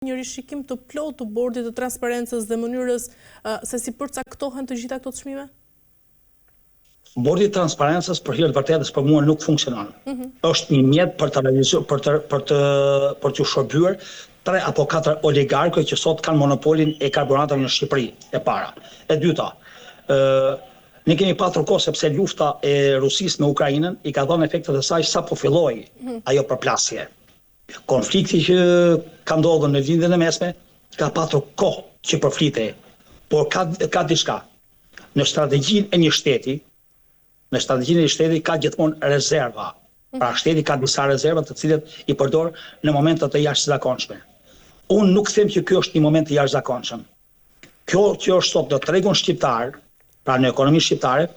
Një rishikim të plotë të Bordit të Transparencës dhe mënyrës se si përcaktohen të gjitha këto çmime? Bordi i Transparencës për hir të vërtetës për mua nuk funksionon. Mm -hmm. Është një mjet për të realizuar për të për të për t'u shërbyer tre apo katër oligarkë që sot kanë monopolin e karburanteve në Shqipëri, e para. E dyta, ë ne kemi patur kohë sepse lufta e Rusisë me Ukrainën i ka dhënë efektet e saj sapo filloi mm -hmm. ajo përplasje. Konflikti që ka ndodhur në Lindjen e Mesme ka patur kohë që përflitej, por ka ka diçka. Në strategjinë e një shteti, në strategjinë e një shteti ka gjithmonë rezerva. Pra shteti ka disa rezerva të cilat i përdor në momente të jashtëzakonshme. Unë nuk them që ky është një moment i jashtëzakonshëm. Kjo që është sot në tregun shqiptar, pra në ekonominë shqiptare,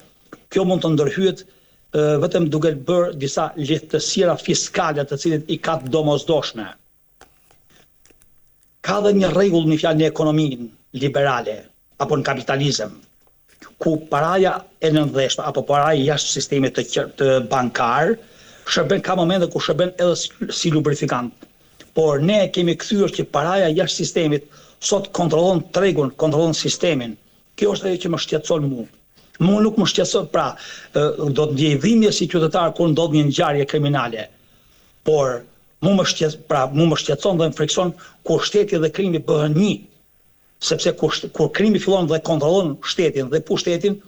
kjo mund të ndërhyhet vetëm duke bërë disa lehtësira fiskale të cilat i ka të domosdoshme. Ka dhe një rregull një fjalë në ekonominë liberale apo në kapitalizëm, ku paraja e nëndheshme apo paraja jashtë sistemit të, të bankar shërben ka momente ku shërben edhe si lubrifikant. Por ne e kemi kthyer që paraja jashtë sistemit sot kontrollon tregun, kontrollon sistemin. Kjo është ajo që më shqetëson mua. Mua nuk më shqetëson, pra, do të ndjej dhimbje si qytetar kur ndodh një ngjarje kriminale. Por mua më shqetëson, pra, mua më shqetëson dhe më frikëson kur shteti dhe krimi bëhen një. Sepse kur kur krimi fillon dhe kontrollon shtetin dhe pushtetin,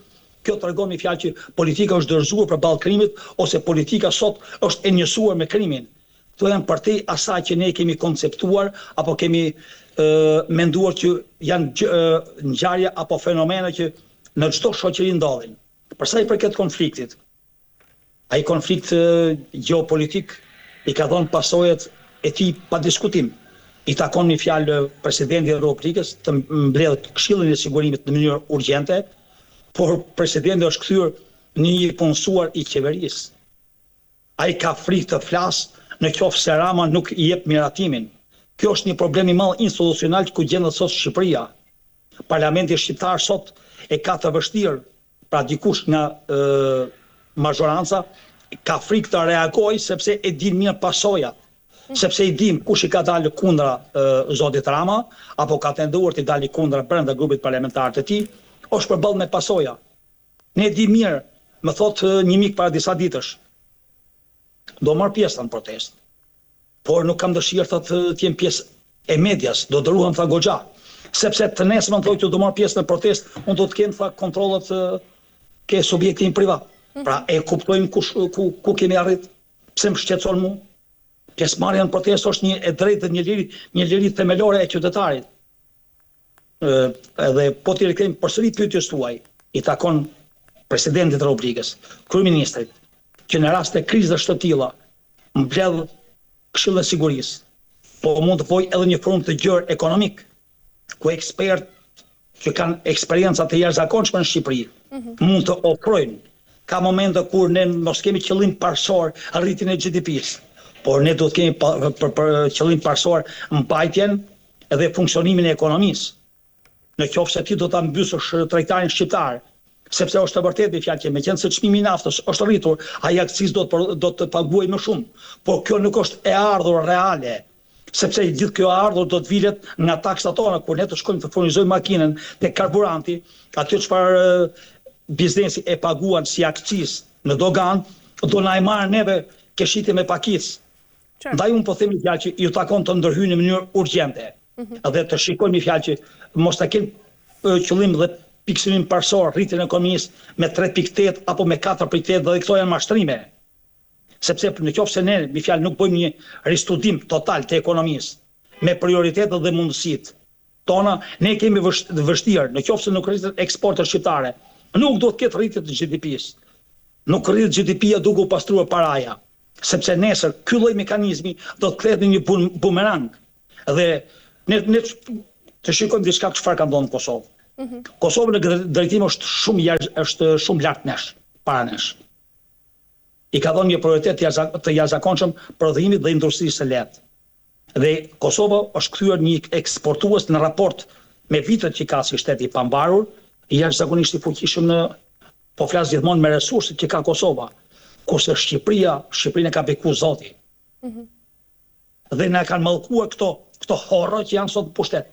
kjo tregon me fjalë që politika është dorëzuar përballë krimit ose politika sot është e njësuar me krimin. Këto janë përtej asaj që ne kemi konceptuar apo kemi menduar që janë ngjarje apo fenomene që në çdo shoqëri ndodhin. Për sa i përket konfliktit, ai konflikt gjeopolitik i ka dhënë pasojat e tij pa diskutim. I takon një fjalë presidentit të Republikës të mbledhë Këshillin e Sigurimit në mënyrë urgjente, por presidenti është kthyer në një i punësuar i qeverisë. Ai ka frikë të flasë në qoftë se Rama nuk i jep miratimin. Kjo është një problem i madh institucional ku gjendet sot Shqipëria. Parlamenti shqiptar sot e ka të vështirë, pra dikush nga mazhoranca ka frikë të reagojë sepse e din mirë pasojat. Sepse i dimë kush i ka dalë kundra zotit Rama apo ka tentuar t'i dali kundra brenda grupit parlamentar të tij, është përballë me pasoja. Ne e dimë mirë, më thotë një mik para disa ditësh. Do marr pjesë tha në protestë. Por nuk kam dëshirë thotë të jem pjesë e medias, do të ruhem tha goxha. Sepse të nesërmen thotë që do marr pjesë në protestë, unë do të kem tha kontrollet ke subjekti im privat. Mhm. Pra e kuptojmë kush ku ku kemi arrit, pse më shqetëson mua? Pjesëmarrja në protestë është një e drejtë dhe një liri, një liri themelore e qytetarit. Edhe po t'i rikthehemi përsëri pyetjes tuaj, i takon presidentit të Republikës, kryeministrit, që në raste krizash të tilla mbledh Këshillin e Sigurisë, po mund të bëjë edhe një forum të gjerë ekonomik, ku ekspertë që kanë eksperienca të jashtëzakonshme në Shqipëri, mm -hmm. mund të ofrojnë. Ka momente kur ne mos kemi qëllim parësor rritjen e GDP-së, por ne duhet kemi pa, për, për qëllim parësor mbajtjen dhe funksionimin e ekonomisë. Në qoftë se ti do ta mbysësh tregtarin shqiptar, sepse është e vërtetë me fjalë që meqenëse çmimi i naftës është rritur, ai akcizë do të do të paguajë më shumë. Por kjo nuk është e ardhur reale, sepse gjithë kjo e ardhur do të vilet nga taksat tona kur ne të shkojmë të furnizojmë makinën te karburanti, aty çfarë biznesi e paguan si akcizë në doganë, do na e marrë neve ke shitje me pakicë. Ndaj unë po them një fjalë që ju takon të ndërhyjnë në mënyrë urgjente mhm. dhe të shikojnë një fjalë që mos ta kenë qëllim dhe pikësynim parësor rritjen e ekonomisë me 3.8 apo me 4.8 dhe këto janë mashtrime. Sepse në qoftë se ne me fjalë nuk bëjmë një ristudim total të ekonomisë me prioritetet dhe mundësitë tona, ne kemi vështirë, në qoftë se nuk rritet eksportet shqiptare, nuk do të ketë rritje të GDP-së. Nuk rritet GDP-ja duke u pastruar paraja. Sepse nesër ky lloj mekanizmi do të kthehet në një bumerang. Dhe ne ne të shikojmë diçka çfarë ka ndodhur në Kosovë. Mm -hmm. Kosova në këtë drejtim është shumë është shumë lart nesh, para nesh. I ka dhënë një prioritet të jashtëzakonshëm prodhimit dhe industrisë së lehtë. Dhe Kosova është kthyer një eksportues në raport me vitet që ka si shtet i pavarur, jashtëzakonisht i fuqishëm në po flas gjithmonë me resurset që ka Kosova, kurse Shqipëria, Shqipërinë e ka beku Zoti. Mm -hmm. Dhe na kanë mallkuar këto. këto horra që janë sot në pushtet.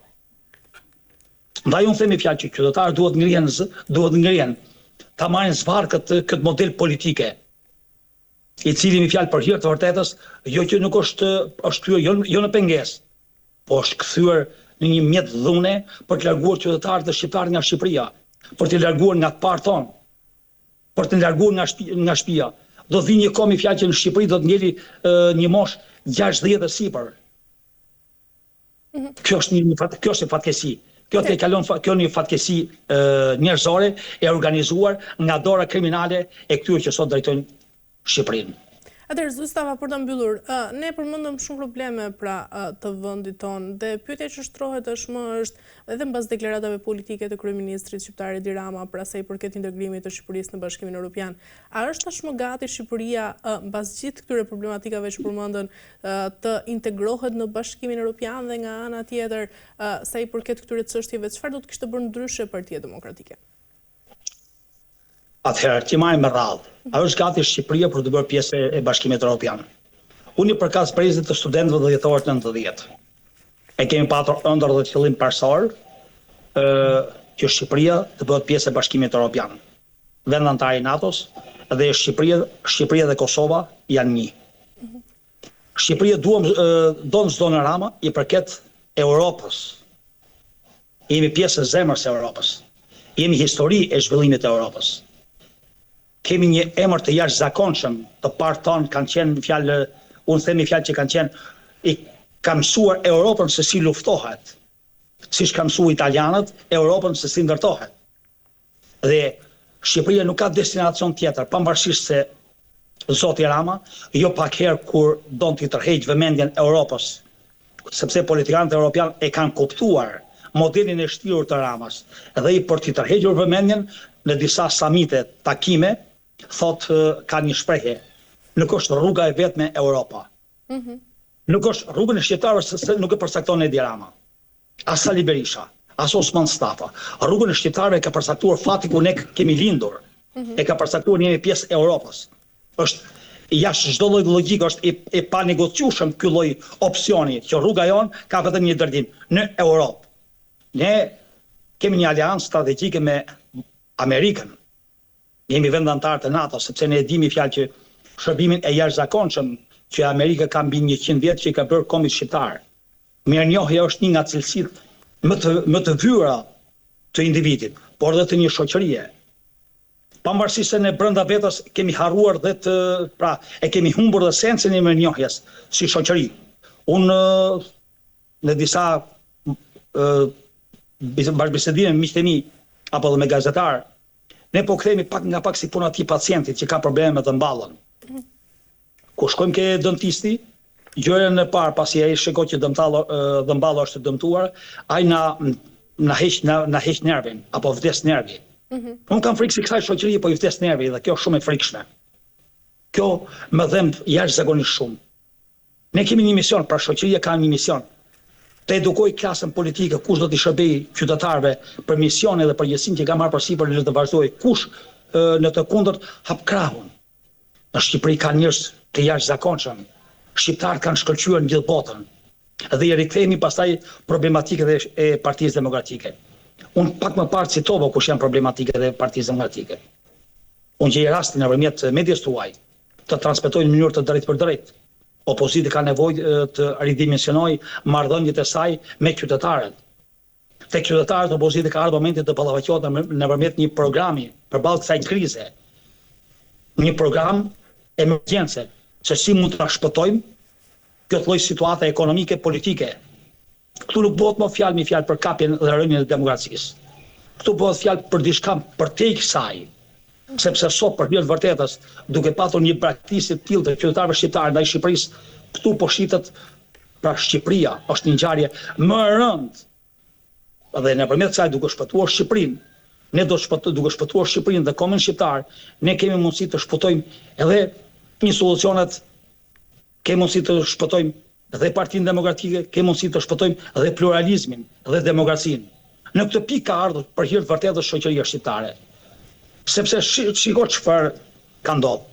Ndaj unë them me fjalë që qytetarët duhet ngrihen, duhet ngrihen, ta marrin zvarrë këtë këtë model politike, i cili me fjalë për hir të vërtetës, jo që nuk është është kthyer jo jo në pengesë, po është kthyer në një mjet dhune për të larguar qytetarët dhe shqiptarët nga Shqipëria, për t'i larguar nga të parët tonë, për t'i larguar nga shpi, nga shtëpia. Do të vijë një kohë me fjalë që në Shqipëri do të ngeli një moshë 60 e sipër. Mhm. Kjo është një kjo është një fatkeqësi. Kjo tejkalon kjo një fatkeqësi njerëzore e organizuar nga dora kriminale e këtyre që sot drejtojnë Shqipërinë. Atëherë, zoti Stafa, për ta mbyllur, ne përmendëm shumë probleme pra të vendit tonë dhe pyetja që shtrohet tashmë është edhe mbas deklaratave politike të kryeministrit shqiptar Edi Rama, pra sa i përket integrimit të Shqipërisë në Bashkimin Evropian, a është tashmë gati Shqipëria mbas gjithë këtyre problematikave që përmendëm të integrohet në Bashkimin Europian dhe nga ana tjetër, sa i përket këtyre çështjeve, çfarë do të kishte bërë ndryshe Partia Demokratike? Atëherë, t'i marrim me radhë. A është gati Shqipëria për t'u bërë pjesë e Bashkimit Europian? Unë i përkas brezit të studentëve të dhjetorit 90. E kemi patur ëndërr dhe qëllim parësor ë që Shqipëria të bëhet pjesë e Bashkimit Europian. Vend anëtar i NATO-s dhe Shqipëria, Shqipëria dhe Kosova janë një. Shqipëria duam don s'don Rama i përket Europës. Jemi pjesë e zemrës së Europës. Jemi histori e zhvillimit të Europës. Kemi një emër të jashtëzakonshëm, të parët tanë kanë qenë me fjalë, unë them me fjalë që kanë qenë i kanë mësuar Europën se si luftohet, siç kanë mësuar italianët Europën se si ndërtohet. Dhe Shqipëria nuk ka destinacion tjetër, pavarësisht se zoti Rama, jo pak herë kur don t'i tërheqë vëmendjen Europës, sepse politikanët europianë e kanë kuptuar modelin e shtirur të Ramës dhe i për t'i tërhequr vëmendjen në disa samite, takime, thotë ka një shprehje, nuk është rruga e vetme Europa. Mm -hmm. Nuk është rrugën e shqiptarëve se nuk e përcakton Edi Rama. As Sali Berisha, as Osman Stafa. Rrugën e shqiptarëve e ka përcaktuar fati ku ne kemi lindur. Mm -hmm. E ka përcaktuar ne jemi pjesë e Europës. Është jashtë çdo lloj logjike, është i, i panegociueshëm ky lloj opsioni që rruga jonë ka vetëm një drejtim në Europë. Ne kemi një aleancë strategjike me Amerikën. Jemi vend anëtar të NATO, sepse ne e dimë me fjalë që shërbimin e jashtëzakonshëm që Amerika ka mbi 100 vjet që i ka bërë kombit shqiptar. Mirënjohja është një nga cilësitë më të më të vyera të individit, por edhe të një shoqërie. Pavarësisht se ne brenda vetes kemi harruar dhe të, pra, e kemi humbur dhe sensin e mirënjohjes si shoqëri. Unë në disa bashkëbisedime me miqtë e mi apo dhe me gazetarë, ne po kthehemi pak nga pak si puna e atij pacientit që ka probleme me dhëmballën. Kur shkojmë ke dentisti, gjëja e parë pasi ai shikon që dëmtallo dhëmballa është e dëmtuar, ai na na heq na, na heq nervin apo vdes nervi. Mm -hmm. Unë kam frikë se kësaj shoqërie po i vdes nervi dhe kjo është shumë e frikshme. Kjo më dhemb jashtëzakonisht shumë. Ne kemi një mision, pra shoqëria ka një mision, të edukojë klasën politike kush do t'i shërbejë qytetarëve për misionin dhe përgjegjësinë që ka marrë përsipër le të vazhdojë, kush në të kundërt hap krahun. Në Shqipëri ka njerëz të jashtëzakonshëm, shqiptarët kanë shkëlqyer në gjithë botën. Dhe i rikthehemi pastaj problematikave e Partisë Demokratike. Unë pak më parë citova kush janë problematikat e Partisë Demokratike. Unë gjej rastin nëpërmjet medias tuaj të transmetoj në mënyrë të drejtpërdrejtë. Opozita ka nevojë të ridimensionojë marrëdhëniet e saj me qytetarët. Tek qytetarët opozita ka ardhur momenti të ballafaqohet nëpërmjet një programi përballë kësaj krize. Një program emergjence se si mund ta shpëtojmë këtë lloj situate ekonomike politike. Këtu nuk bëhet më fjalë me fjalë për kapjen dhe rënien e demokracisë. Këtu bëhet fjalë për diçka përtej kësaj. Sepse sot për hir të vërtetës, duke patur një braktisje të tillë të qytetarëve shqiptarë ndaj Shqipërisë, këtu po shitet pra Shqipëria është një ngjarje më e rëndë dhe nëpërmjet kësaj duke shpëtuar Shqipërinë, ne do të shpëtojmë duke shpëtuar Shqipërinë dhe kombin shqiptar, ne kemi mundësi të shpëtojmë edhe institucionet, kemi mundësi të shpëtojmë dhe Partinë Demokratike, kemi mundësi të shpëtojmë dhe pluralizmin dhe demokracinë. Në këtë pikë ka ardhur për hir të vërtetës shoqëria shqiptare. Sepse shiko çfarë ka ndodhur.